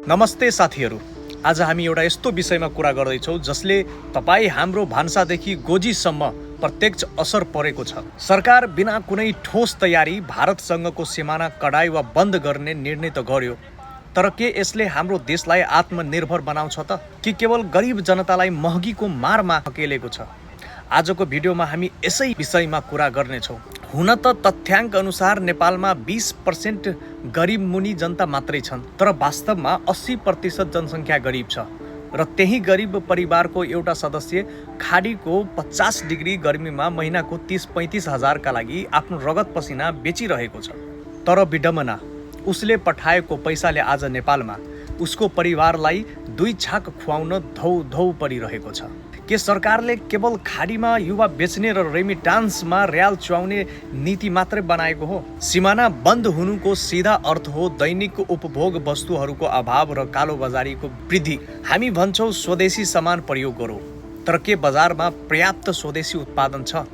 नमस्ते साथीहरू, आज हामी एउटा यस्तो विषयमा कुरा गर्दैछौँ जसले तपाईँ हाम्रो भान्सादेखि गोजीसम्म प्रत्यक्ष असर परेको छ। सरकार बिना कुनै ठोस तयारी भारतसँगको सिमाना कडाई वा बन्द गर्ने निर्णय त गर्यो, तर के यसले हाम्रो देशलाई आत्मनिर्भर बनाउँछ त कि केवल गरिब जनतालाई महँगीको मारमा हकेलेको छ? आजको भिडियोमा हामी यसै विषयमा कुरा गर्नेछौँ। हुन त तथ्याङ्क अनुसार नेपालमा 20% गरिब मुनि जनता मात्रै छन्, तर वास्तवमा 80% जनसङ्ख्या गरिब छ र त्यही गरिब परिवारको एउटा सदस्य खाडीको 50 डिग्री गर्मीमा महिनाको 30-35 हजारका लागि आफ्नो रगत पसिना बेचिरहेको छ। तर विडम्बना, उसले पठाएको पैसाले आज नेपालमा उसको परिवारलाई 2 छाक खुवाउन धौ परिरहेको छ। के सरकारले केवल खाडीमा युवा बेच्ने र रेमिटान्समा र्याल चुहाउने नीति मात्रै बनाएको हो? सिमाना बन्द हुनुको सिधा अर्थ हो दैनिक उपभोग वस्तुहरूको अभाव र कालोबजारीको वृद्धि। हामी भन्छौँ स्वदेशी सामान प्रयोग गरौँ, तर के बजारमा पर्याप्त स्वदेशी उत्पादन छ?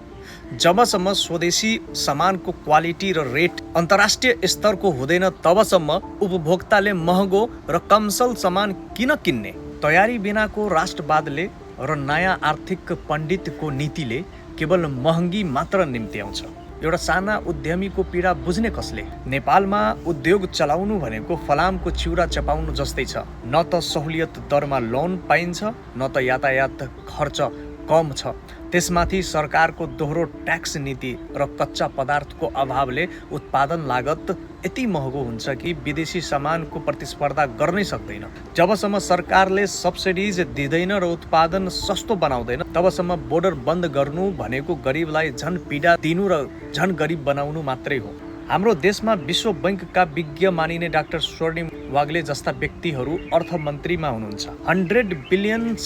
जबसम्म स्वदेशी सामानको क्वालिटी र रेट अन्तर्राष्ट्रिय स्तरको हुँदैन तबसम्म उपभोक्ताले महँगो र कमसल सामान किन किन्ने? तयारी बिनाको राष्ट्रवादले र नयाँ आर्थिक पण्डितको नीतिले केवल महँगी मात्र निम्त्याउँछ। एउटा साना उद्यमीको पीडा बुझ्ने कसले? नेपालमा उद्योग चलाउनु भनेको फलामको चिउरा चपाउनु जस्तै छ। न त सहुलियत दरमा लोन पाइन्छ, न त यातायात खर्च कम छ। त्यसमाथि सरकारको दोहोरो ट्याक्स नीति र कच्चा पदार्थको अभावले उत्पादन लागत यति महँगो हुन्छ कि विदेशी सामानको प्रतिस्पर्धा गर्नै सक्दैन। जबसम्म सरकारले सब्सिडिज दिँदैन र उत्पादन सस्तो बनाउँदैन तबसम्म बोर्डर बन्द गर्नु भनेको गरिबलाई झन पीडा दिनु र झन गरिब बनाउनु मात्रै हो। हाम्रो देशमा विश्व बैंकका विज्ञ मानिने डाक्टर स्वर्णिम वाग्ले जस्ता व्यक्तिहरू अर्थमन्त्रीमा हुनुहुन्छ। $100 बिलियन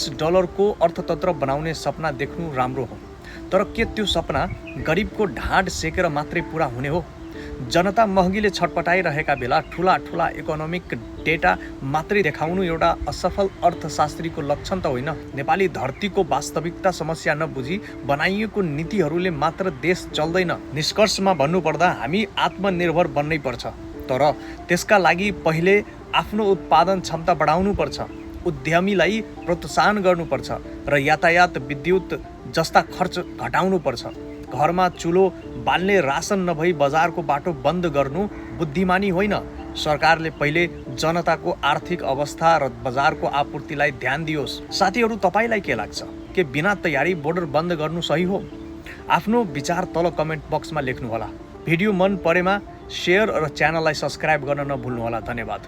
को अर्थतन्त्र बनाउने सपना देख्नु राम्रो हो, तर के त्यो सपना गरिबको ढाड सेकेर मात्रै पुरा हुने हो? जनता महँगीले छटपटाइरहेका बेला ठुला इकोनोमिक डेटा मात्रै देखाउनु एउटा असफल अर्थशास्त्रीको लक्षण त होइन। नेपाली धरतीको वास्तविकता समस्या नबुझी बनाइएको नीतिहरूले मात्र देश चल्दैन। निष्कर्षमा भन्नुपर्दा हामी आत्मनिर्भर बन्नै पर्छ, तर त्यसका लागि पहिले आफ्नो उत्पादन क्षमता बढाउनु पर्छ, उद्यमीलाई प्रोत्साहन गर्नुपर्छ र यातायात विद्युत जस्ता खर्च घटाउनु पर्छ। घरमा चुलो बाल्ने रासन नभई बजारको बाटो बन्द गर्नु बुद्धिमानी होइन। सरकारले पहिले जनताको आर्थिक अवस्था र बजारको आपूर्तिलाई ध्यान दियोस्। साथीहरू, तपाईँलाई के लाग्छ? के बिना तयारी बोर्डर बन्द गर्नु सही हो? आफ्नो विचार तल कमेन्ट बक्समा लेख्नुहोला। भिडियो मन परेमा सेयर र च्यानललाई सब्स्क्राइब गर्न नभुल्नुहोला। धन्यवाद।